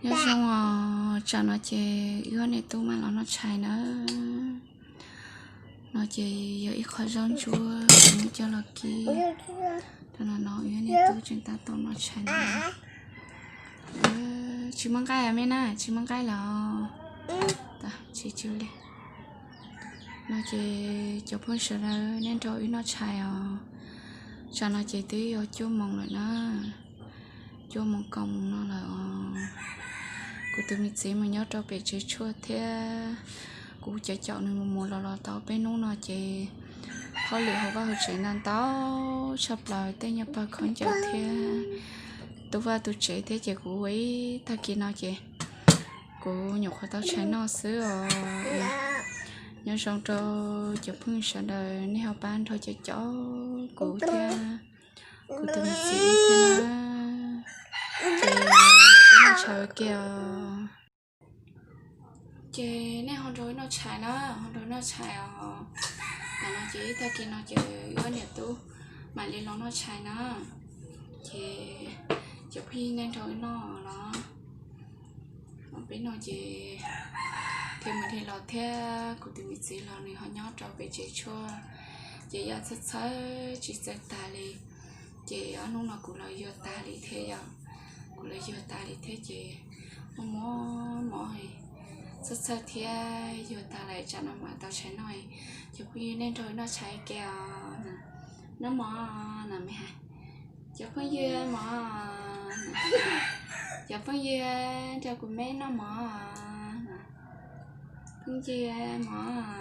Nyob zoo os, tsam no ces wb ob niam tub mam los noj tshais na. No ces yog ib qho zaub ntsuab kuv coj los kib. Tam no wb ob niam tub tseem tab tom noj tshais na. Tsis muaj nqaij me na, tsis muaj nqaij los. Tsis tsw li. No ces cov phooj ywg sawv daws nej nrog wb noj tshais os. Tsam no ces twb yog cuaj moos lawm na. Cuaj moos kaum moos no lawm os. Kuv tus me txiv mus nyob rau pem tsev tshuaj thiab kuv caum caum nws mus mus los los tau peb hnub no ces hauj lwm hauv vaj hauv tsev ntau ntau tshaj plaws, tej nyuag pawg khaub ncaws thiab tu vaj tu tsev thiab ces kuv ua ib tag kis no ces kuv nyuam qhuav tau tshais noj xwb os. Nyob zoo rau cov phooj ywg sawv daws nej ho pab nrog caum caum kuv thiab kuv tus me txiv thiab na. Ces los peb noj tshais ua ke os. Ces nej ho nrog wb noj tshais na, ho nrog wb noj tshais os. Tam no ces ib tag kis no ces wb ob niam tub mam li los noj tshais na. Ces cov phooj ywg nej nrog wb noj los. Peb no ces thiaj mus dhia los thiab kuv tus me txiv los nws ho nyob rau pem tsev tshuaj, ces yaj txhawj txhawj tsis txawj tag li. Ces ob hnub no kuv los yuag tag li thiab yom, kuv los yuag tag li thiab ces muaj mob mob, txhawj txhawj thiab yuag tag lawm tsam no mam tau tshais noj. Cov phooj ywg nej nrog wb noj tshais ua ke os. Noj mov no me hais. Cov phooj ywg mov, cov phooj ywg nrog kuv me noj mov, phooj ywg mov.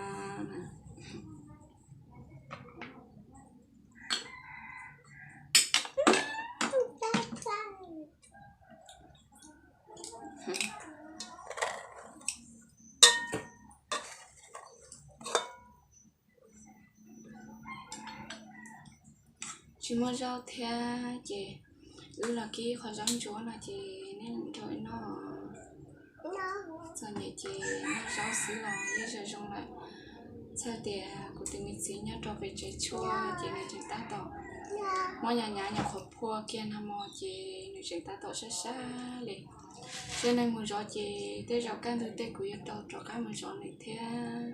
Tsis muaj zaub thiab ces wb los kib qhov zaub ntsuab no ces nej nrog wb noj. Txom nyem ces noj zaub xwb los yeej zoo zoo lawm. Txhawj tias kuv tus me txiv nyob rau pem tsev tshuaj ces nws tseem tab tom mob nyav nyav nyuam qhuav phua kiag nag hmo ces nws tseem tab tom sab sab li. Tej neeg mus zov ces tej zaum kaj ntug tej kuv yuav tau rov qab mus zov nws thiab.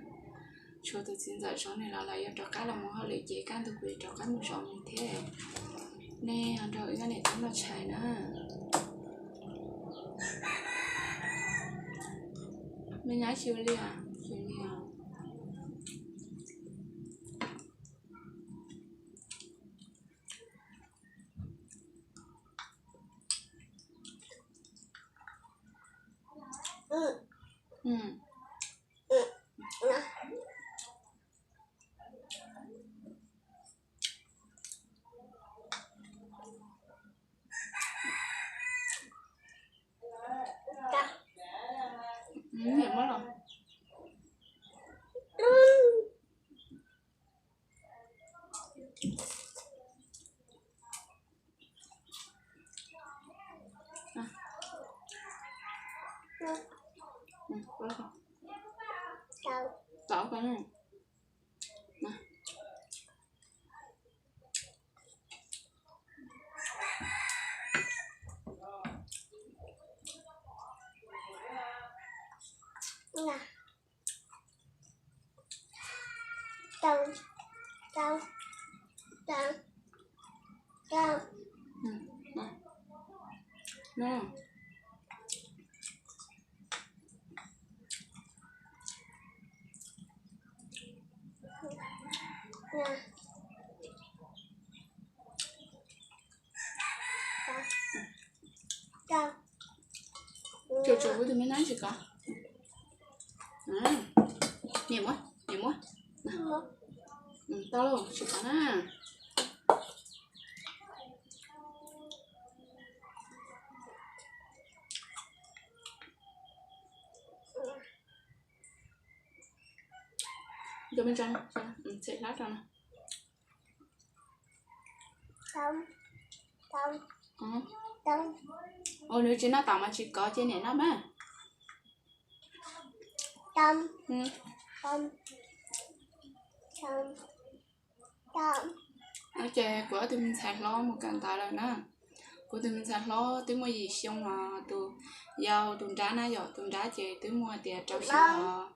Tshuav tus txiv ntxawm zov nws los lawm, yuav rov qab los mus hauj lwm ces kaj ntug kuv yuav rov qab mus zov nws thiab. Nej ho nrog wb ob niam tub noj tshais na. Me nyab tsis ua li os, tsis ua li os. Tsuas tsuas kuv tus me nyab tsis kov. Niam muab, niam muab. Tau lauj, tsis kov na. Tus me tso, txhim hlab rau no. Ua nws tsis noj tas mas tsis kov ces niam noj mas. Ces kuv ob tug me ntxhais hlob mus kawm ntawv lawm na. Kuv tus me ntxhais hlob twb muaj yim xyoo os, tus yau tus nrab na yom, tus nrab ces twb muaj tias rau xyoo os.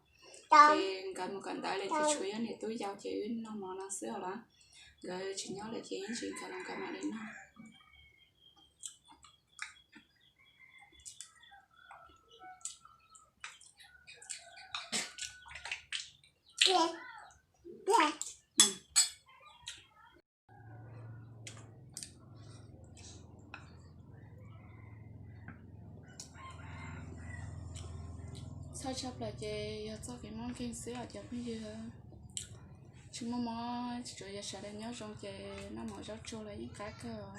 Ces nkawd mus kawm ntawv lawm ces tshuav yog niam tub yau ces wb noj mov no xwb os las. Nkawd tsis nyob lawm ces ib ntsis nkawd los nkawd mam li noj. Txhawj tshaj plaws ces yog txoj kev mob nkeeg xwb os cov phooj ywg. Tsis muaj mob, tsuas yog sawv daws nyob zoo ces noj mov zaub tsuag los yeej qab kawg.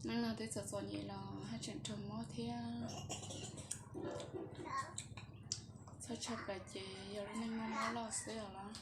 Neej no twb txom txom nyem los haj tseem raug mob thiab. Txhawj tshaj plaws ces yog lub neej muaj mob loj xwb os las.